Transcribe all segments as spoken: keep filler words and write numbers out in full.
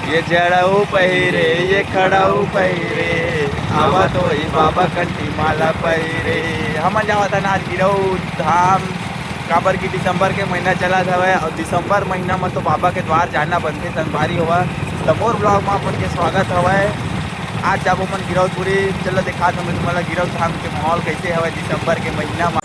ये जड़ऊ पहिरे, ये खड़ऊ पहिरे, आवत होही बाबा कंठी माला पहिरे। हमन जावत हन आज गिरौद धाम, काबर कि दिसंबर के महीना चलत हवय अउ दिसंबर महीना म तो बाबा के द्वार जाना बनथे। संगवारी हो, त मोर vlog म आप मन के स्वागत हवय। आज जाबो मन गिरौदपुरी, चलो दिखात हवं तुमन ला गिरौद धाम के माहौल कइसे हवय दिसंबर के महीना म।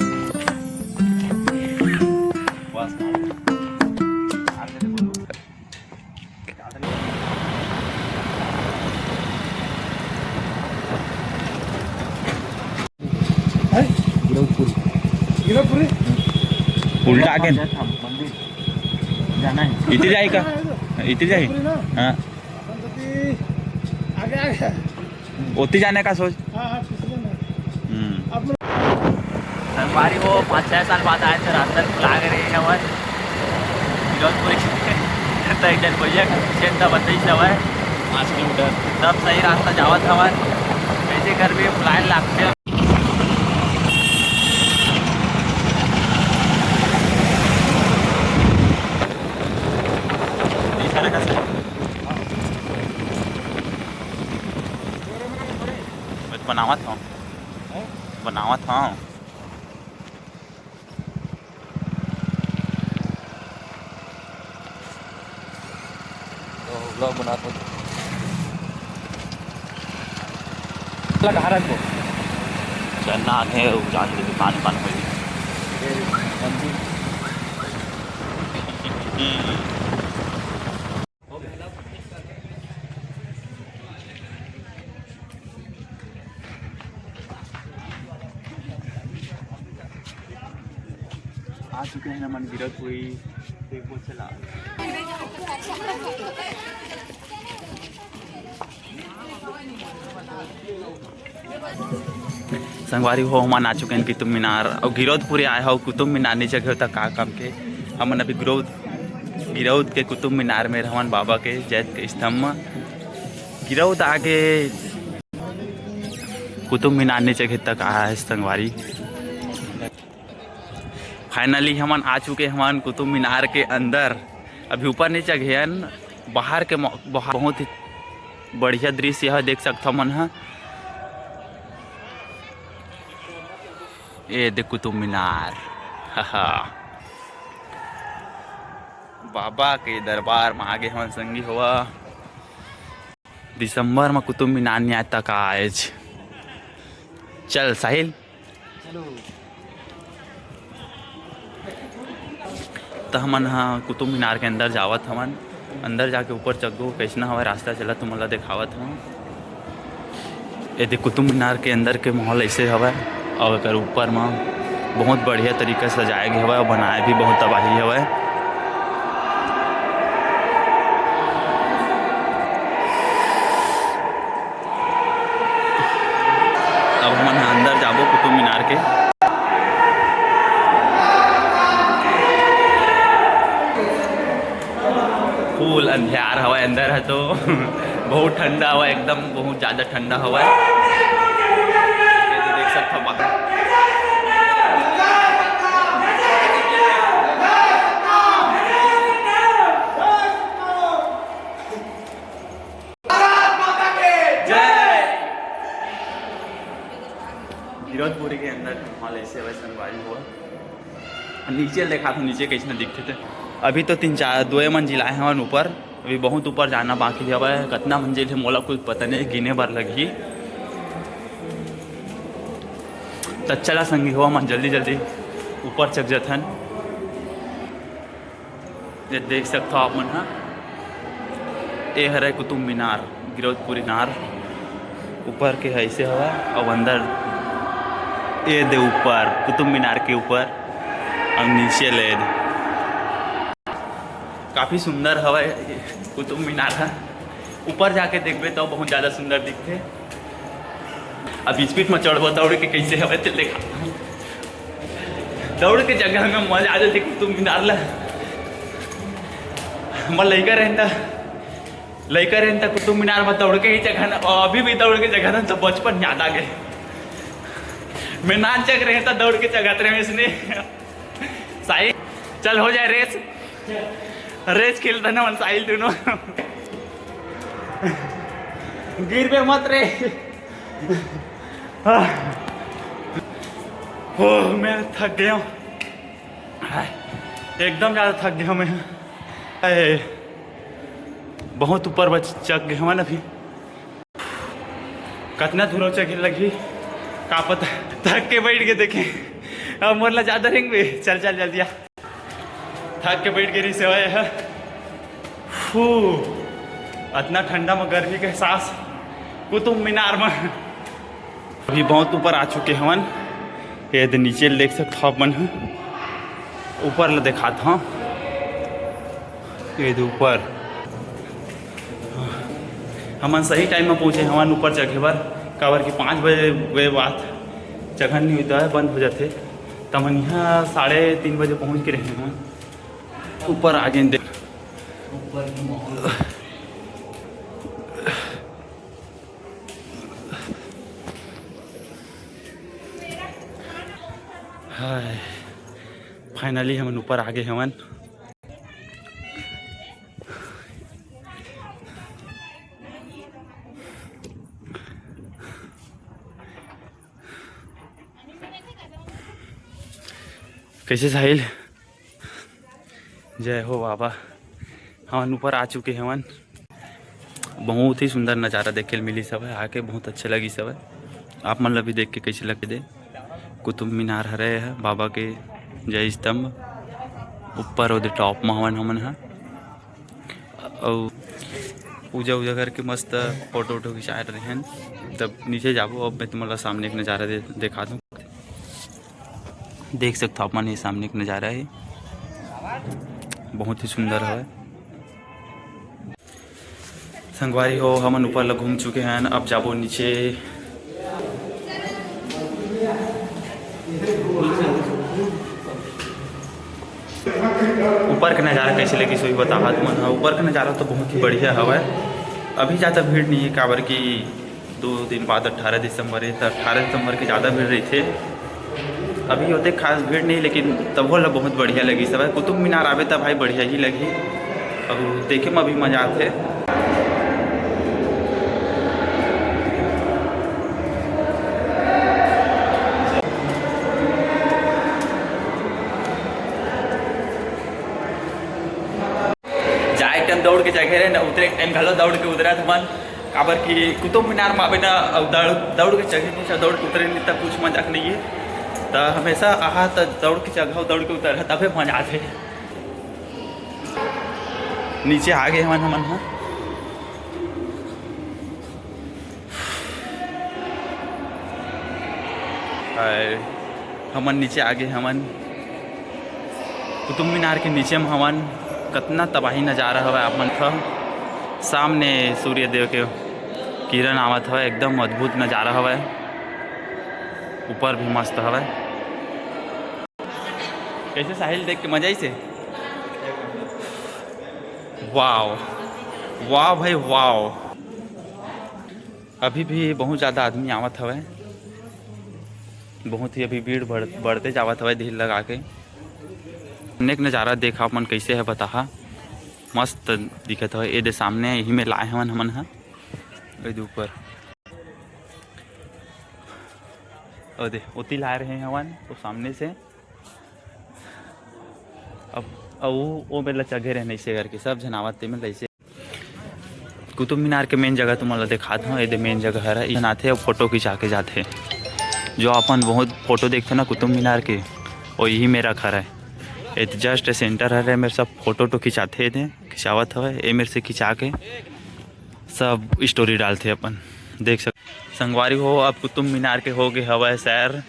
उल्टा आगे। इथे जाई का? इथे जाई? हाँ। आगे, आगे। ओती जाने का सोच। हाँ, हाँ, पिछले में। हम्म। आप लोग संगवारी हो, पाँच छः साल बाद आए थे, रास्ता भुला गए रहे हैं हमारे। फिरोजपुरी के तो एक जन भैया का पीछे था, बताइए सब है। पाँच किलोमीटर। सब सही रास्ता जावत हमारे। कैसे कर भी भुलाए लागते। बनावत हूँ, बनावत हूँ। तो vlog बनात हूँ। लगा रख दो। चन्ना आने, वो जान दे, पानी पानी होई। आ चुके हैं हमन गिरौदपुरी। देखो चला। संगवारी हो, हमन आ चुके हैं कुतुब मीनार। अउ गिरौदपुरी आए हो, कुतुब मीनार नी चघे हो त का काम के। हमन अभी गिरौद, गिरौद के कुतुब मीनार में रहवन, बाबा के जैत के स्तंभ में। गिरौद आगे कुतुब मीनार नी चघे त का है संगवारी। Finally हमन आ चुके हवन कुतुब मीनार के अंदर। अभी ऊपर नी चघे हन, बाहर के मौ-, बाहर बहुत ही बढ़िया दृश्य है, देख सकथव मन ह। ये दे कुतुब मीनार। बाबा के दरबार में आगे हवन संगी हो। दिसंबर में कुतुब मीनार नहीं आता का आज। चल साहिल। त हमन ह कुतुब मीनार के अंदर जावत हवन। अंदर जाके ऊपर चघबो, कइसना हवय रास्ता, चला तुमन ला देखावत हवन। ये देख, कुतुब मीनार के अंदर के माहौल ऐसे हवय, अउ एकर ऊपर म बहुत बढ़िया तरीका से सजाए गे हवय, अउ बनाए भी बहुत तबाही हवय। अब हमन ह अंदर जाबो कुतुब मीनार के। Full अंधियार हवय अंदर ह तो। बहुत ठंडा हवय, एकदम बहुत ज्यादा ठंडा हवय। ये तो देख सकथव बाहर। गिरौदपुरी के अंदर माहौल ऐसे हवय संगवारी हो। नीचे ल देखात हंव, नीचे कइसना दिखथे ते। अभी तो तीन चार, दोए मंजिला आए हवन ऊपर, अभी बहुत ऊपर जाना बाकी हवय। कतना मंजिल हे मोला कुछ पता नहीं, गिने बर लगही। त चला संगी हो, हमन जल्दी जल्दी ऊपर चघ जथन। ये देख सकथव आप मन ह, ये हरय कुतुब मीनार, गिरौदपुरी नार। ऊपर के ह अइसे हवय, अउ अंदर ये दे ऊपर कुतुब मीनार के ऊपर, अउ नीचे ले दे। काफी सुंदर हवय कुतुब मीनार ह। ऊपर जाके देखबे त बहुत ज्यादा सुंदर दिखथे। अब speed म चढ़बो, दौड़ के कइसे हवय ते देखा। दौड़ के जगह में मजा आ जाथे कुतुब मीनार ला। मैं लइका रहेन त, लइका रहेन त कुतुब मीनार में दौड़ के ही जगह न, अभी भी दौड़ के जगह न, तो बचपन याद आ गए। मैं नान चक रहे त दौड़ के जगह रहे इसने। साहिल, चल हो जाए race। Race खेलता ना मन साहिल दोनों। गिरबे मत रे। ओह, मैं थक गया हूँ। हाय, एकदम ज़्यादा थक गया हूँ मैं। अरे, बहुत ऊपर बच चक गए हवन अभी। कतना दूर चघे लगही, का पता। थक के बैठ के देखे, अब मोर ला ज्यादा रेंगबे। चल चल जल्दी आ, थक के बैठ के रही सेवा है। फू, अतना ठंडा में गर्मी के एहसास कुतुब मीनार में। अभी बहुत ऊपर आ चुके हवन, ये दे नीचे देख सकत हो अपन ह। ऊपर ल देखात हव, ये दे ऊपर। हमन सही टाइम में पहुँचे हवन ऊपर चघे बर, काबर कि पाँच बजे के बाद चघन नहीं होता है, बंद हो जाते। त हमन यहाँ साढ़े तीन बजे पहुँच के रहे हवन। ऊपर आ गए देख। हाय, finally हमन ऊपर आ गए हवन। कैसे साहिल? जय हो बाबा, हमन ऊपर आ चुके हवन। बहुत ही सुंदर नज़ारा देखे ल मिली सब है, आके बहुत अच्छे लगी सब है। आप मन ला भी देख के कैसे लगे दे, कुतुब मीनार हरे है, बाबा के जय स्तंभ, ऊपर ओदे top में हवन हमन ह। अउ पूजा उजा करके मस्त फोटो वोटो खिंचाए रहेन। तब नीचे जाबो, अब मैं तुमन ला सामने के नज़ारा दे, दिखा दूँ। देख सकत हो आप मन, ये सामने के नज़ारा है, बहुत ही सुंदर है। संगवारी हो, हमन ऊपर ला घूम चुके हैं, अब जाबो नीचे। ऊपर के नज़ारा कैसे लगिस, वही बताहा तुमन ह। ऊपर के नज़ारा तो बहुत ही बढ़िया हवय। अभी ज़्यादा भीड़ नहीं है, काबर कि दो दिन बाद अट्ठारह दिसंबर है, तो अट्ठारह दिसंबर के ज़्यादा भीड़ रहते। अभी ओते खास भीड़ नहीं, लेकिन तभो ला बहुत बढ़िया लगिस हवय। कुतुब मीनार आबे त भाई बढ़िया ही लगही। अब देखे में अभी मजा आथे। जाए टाइम दौड़ के चघे रहे ना, उतरे टाइम घलो दौड़ के उतरत हमन, काबर कि कुतुब मीनार में आबे ना, अउ दौड़, दौड़ के चघे नहीं, दौड़ के उतरे नहीं, तब कुछ मजाक नहीं है। त हमेशा आहा त दौड़ के चघा, दौड़ के उतर, तबे मजा आथे। नीचे आ गए हमन, हमन ह। हाय, हमन नीचे आ गए हमन। कुतुब मीनार के नीचे में हमन, कतना तबाही नज़ारा हवय आप मन का। सामने सूर्य देव के किरण आवत हवय, एकदम अद्भुत नज़ारा हवय। ऊपर भी मस्त हवय। कैसे साहिल देख के मजा ही से? वाओ, वाओ भाई, वाओ। अभी भी बहुत ज़्यादा आदमी आवत हवय, बहुत ही अभी भीड़ बढ़, बढ़ते जावत हवय धीर लगा के। अनेक नज़ारा देखा अपन कैसे है बताहा, मस्त दिखत हवय। ये दे सामने यही में लाए हवन हमन ह, ये दे ऊपर, ओ दे ओती लाए रहे हवन तो सामने से। अब अउ ओ मेला चघे रहे नहीं से करके सब झन आवत ते में लइसे। कुतुब मीनार के मेन जगह तुमन ला देखात हव, एदे मेन जगह हरे, इहाँ आथे अउ फोटो खिंचा के जाथे। जो अपन बहुत फोटो देखथे ना कुतुब मीनार के, ओ इही मेरा घर है। ए जस्ट सेंटर हरे, मेरे सब फोटो तो खिंचाथे एदे, खिंचावत हवे, ए मेरे से खिंचा के सब स्टोरी डालथे अपन, देख सक। संगवारी हो, अब कुतुब मीनार के हो गए हवय सैर,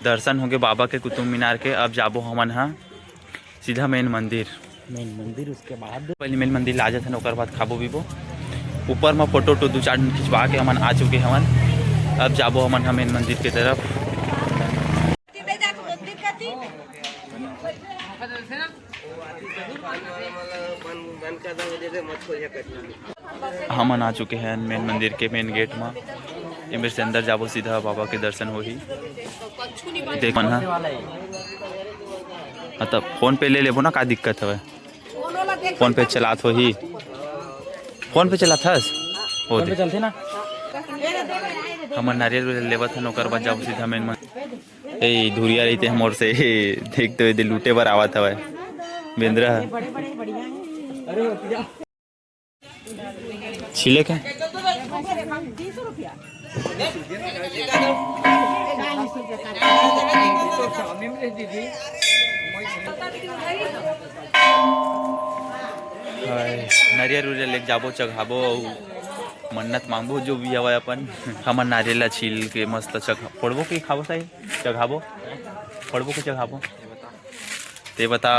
दर्शन हो गए बाबा के कुतुब मीनार के। अब जाबो हमन हा सीधा मेन मंदिर। मेन मंदिर, उसके बाद पहले मेन मंदिर ला जाथन, ओकर बाद खाबो पीबो। ऊपर में फोटो वोटो दू चार ठन खिंचवा के हमन आ चुके हवन। अब जाबो हमन ह मेन मंदिर के तरफ। हमन आ चुके हैं मेन मंदिर के मेन गेट में। ए मेरे से अंदर जाबो, सीधा बाबा के दर्शन होही। देख मन ह। हाँ, त फोन पे ले लेबो ना, का दिक्कत हवय? फोन पे चलात होही। फोन पे चलात हस? होते। चलते ना। हमन नारियल उरियल लेवत हन, ओकर बाद जाबो सीधा मेन मन। ए, धुरिया रहिते हमर से, देखते हुए दे लूटे बर आवत हवय बेंदरा ह। छिले के। हाय, नरियर उरियर लेके जाबो, चघाबो अउ मन्नत मांगबो, जो भी हवय अपन। हमन नारियल ला छील के मस्त चघा-, फोड़बो के खाबो साई, चघाबो, फोड़बो के चघाबो। ते बता,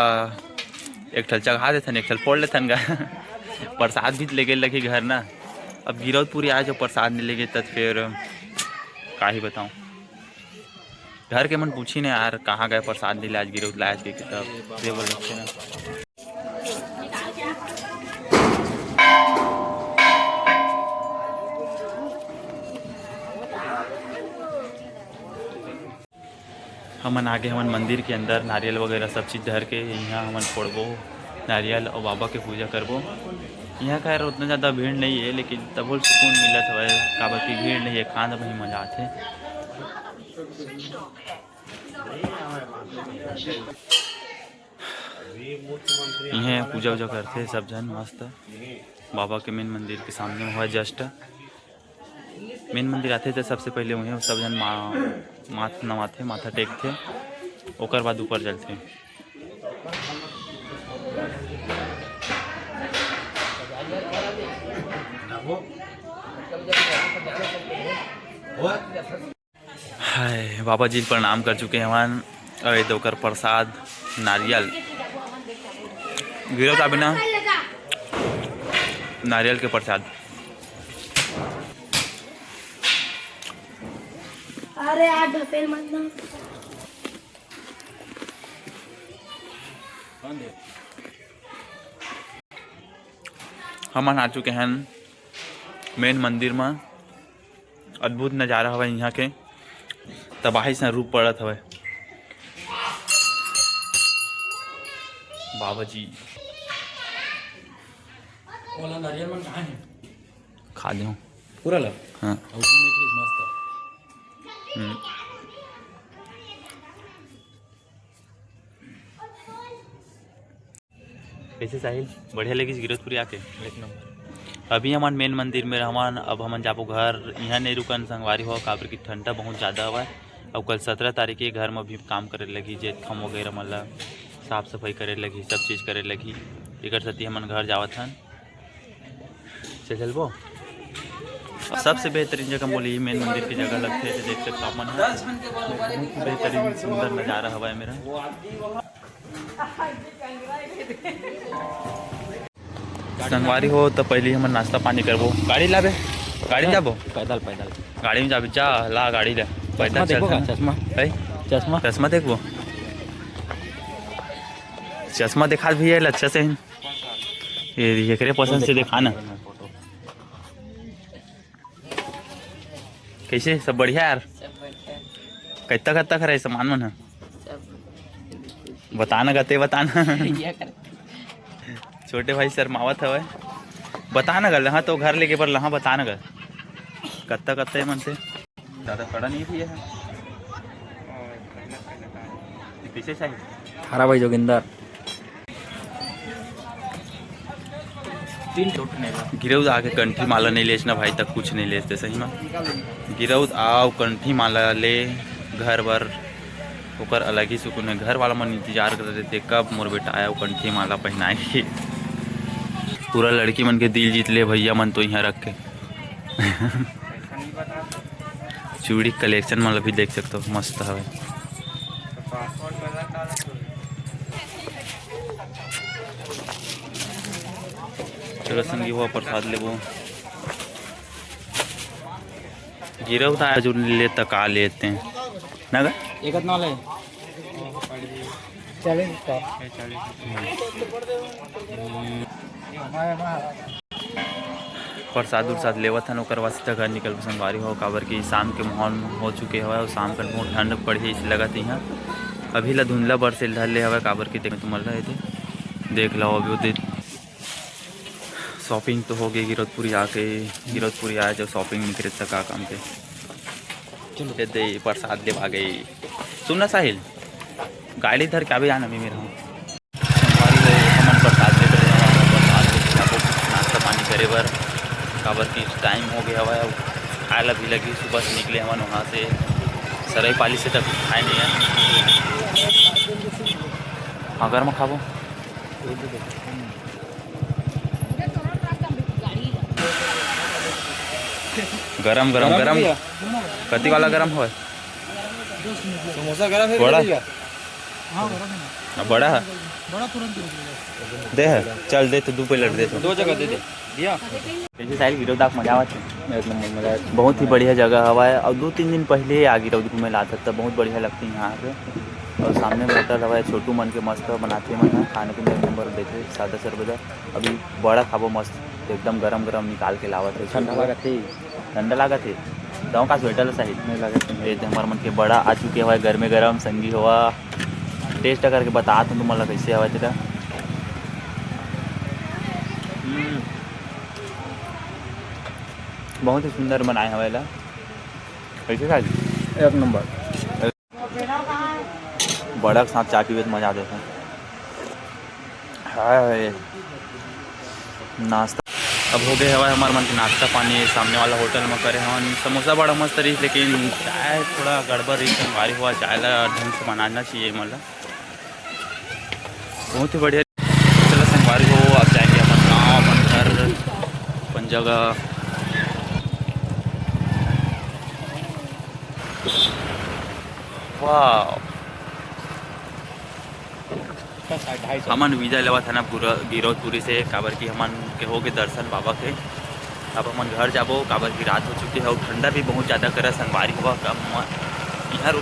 एक ठल चघा देथन, एक ठल फोड़ लेथन गा। प्रसाद भी लेगे लगही घर ना। अब गिरौदपुरी आए जो प्रसाद नहीं लेगे, तब फिर का ही बताऊं। घर के मन पूछी ने यार, कहाँ गए प्रसाद नहीं लाए, गिरौद लाए के, तब दे बोल रखे ना। हमन आगे हमन मंदिर के अंदर नारियल वगैरह सब चीज धर के इहाँ हमन फोड़बो नारियल अउ बाबा के पूजा करबो। इहाँ खैर उतना ज़्यादा भीड़ नहीं है, लेकिन तभो सुकून मिलत हवय, काबर कि भीड़ नहीं है, एकांत में ही मजा आथे। इहाँ पूजा उजा करथे सब झन मस्त, बाबा के मेन मंदिर के सामने में हवय just। मेन मंदिर आथे त सबसे पहिले उहें सब झन मा-, माथ नवाथे, माथा टेकथे, ओकर बाद ऊपर चलथे। हाय, बाबा जी प्रणाम कर चुके हवन। अउ ये दे ओकर प्रसाद नारियल, गिरौद आ बिना नारियल के प्रसाद। अरे यार, ढपेल मत ना। हमन आ चुके हन मेन मंदिर म। अद्भुत नजारा हवय इहाँ के, तबाही से रूप पड़त हवय। बाबा जी। ओला नरियल मन कहाँ हे? खा दे हूँ। पूरा ला? हाँ। अउ भी मीठ मीठ मस्त। हम्म। कैसे साहिल, बढ़िया लगिस गिरौदपुरी आके? एक नंबर। अभी हमन मेन मंदिर में रहवन, अब हमन जाबो घर। इहाँ नहीं रुकन संगवारी हो, काबर कि ठंडा बहुत ज़्यादा हवय। अब कल सत्रह तारीख के घर में भी काम करे लगी, जेतखम वगैरह मन ला साफ सफाई करे लगी, सब चीज़ करे लगी। एकर सेती हमन घर जावत हन। चल चलबो। सबसे बेहतरीन जगह मोला ये मेन मंदिर की जगह लगथे, तो देख सकत हव आप मन ह। बहुत बेहतरीन सुंदर नजारा हवय मेरा। संगवारी हो, तो पहली हमन नाश्ता पानी करबो। गाड़ी लाबे? गाड़ी में जाबो? पैदल, पैदल। गाड़ी में जाबे? जा, ला गाड़ी ला। पैदल चश्मा देखबो का? चलना। चश्मा? है? चश्मा? चश्मा देखबो? चश्मा देखा भैया, अच्छा से ही। ये, एकरे पसंद से देखा ना। कैसे, सब बढ़िया यार? सब बढ़िया। कत्ता कत्ता खरा है सामान मन ह? सब बता ना, गते बता ना। भैया कर। छोटे भाई शर्मावत हवय। बता ना गा, लहा तो घर लेके बर लहा, बता ना गा। कत्ता कत्ता है मन से? ज़्यादा कड़ा नहीं भैया है। ये कैसे चाहिए? हरा भाई जोगिंदर। गिरौद आके कंठी माला नहीं लेच ना भाई, तक कुछ नहीं लेच ते सही में। गिरौद आव कंठी माला ले घर बर, ओकर अलग ही सुकून है। घर वाला मन इंतजार करत रहिथे, कब मोर बेटा आय अउ कंठी माला पहनाय। पूरा लड़की मन के दिल जीत ले भैया मन तो इहाँ रख के। चूड़ी collection मन ला भी देख सकत हव, मस्त हवे। चलो संगी हो, प्रसाद लेबो। गिरौद आय जो ले त का लेते हैं ना गा? एकत ना ले। चालीस का। प्रसाद उरसाद लेवत हन, ओकर बाद सीधा घर निकलबो संगवारी हो, काबर कि शाम के माहौल हो चुके हवय अउ शाम के बहुत ठंड पड़ही, अइसे लगत हे इहाँ। अभी ला धुंधला बरसे ल धर ले हवय, काबर कि देख तुमन ला एदे, देख लो अभी ओदे शॉपिंग तो हो गई, गिरौदपुरी आके, गिरौदपुरी आए जब शॉपिंग निकले त का काम के। चलो। ये दे प्रसाद ले आ गई। सुन ना साहिल, गाड़ी धर के अभी आना भी मेरा। संगवारी हो, हमन प्रसाद ले डरे हवन, प्रसाद ले खाबो, नाश्ता पानी करे बर, काबर कि टाइम हो गया हवय, अउ खाए ला भी लगी। सुबह से निकले हवन वहाँ से, सरईपाली से तक खाए नहीं है। हाँ, घर में खाबो। गरम गरम गरम गरम। भैया। कति वाला गरम होय? समोसा गरम है, बड़ा? भैया? हाँ, गरम है ना। हाँ, बड़ा है। बड़ा तुरंत निकलेगा। दे है, चल दे तो दो प्लेट दे तो। दो जगह दे दे। भैया। कैसे साहिल, गिरौद आके मजा आवत हे? एक नंबर मजा आवत हे। बहुत ही बढ़िया जगह हवा है, और दो तीन दिन पहले आ गिरौद घूमे ला सकता, बहुत बढ़िया लगती है यहाँ पे। और सामने में होटल हवा है, छोटू मन के मस्त बनाते मन है, खाने पीने एक नंबर देखे, सादा सरबदा। अभी बड़ा खाबो मस्त, एकदम गरम गरम निकाल के लावत है। ठंडा लागत हे। ठंडा लागत हे। दवा का स्वेटर ला साहिल? नहीं लागत हे। ये तो हमारे मन के बड़ा आ चुके हवा है, गर्मे गरम संगी हवा। टेस्ट करके बता तुम, तुम ला कैसे हवा तेरा। हम्म। बहुत ही सुंदर बनाए हवा एला। कैसे साहिल? एक नंबर। बड़ा के साथ चाय पीबे त मजा आ जाथे। हाय, नाश्ता अब हो गए हवय हमार मन के नाश्ता पानी। सामने वाला होटल में करे हवन, समोसा बड़ा मस्त रही, लेकिन चाय थोड़ा गड़बड़ रही। संगवारी हो, चाय ला ढंग से बनाना चाहिए मतलब। बहुत ही बढ़िया। चलो संगवारी हो, आप जाएंगे अपन गाँव, अपन घर, अपन जगह। वाह। हमन वीजा लेवत हन अब गुर-, गिरौदपुरी से, काबर कि हमन के हो गे दर्शन बाबा के। अब हमन घर जाबो, काबर कि रात हो चुके हे अउ ठंडा भी बहुत ज़्यादा करा संगवारी हो। अब म-, इहाँ रुक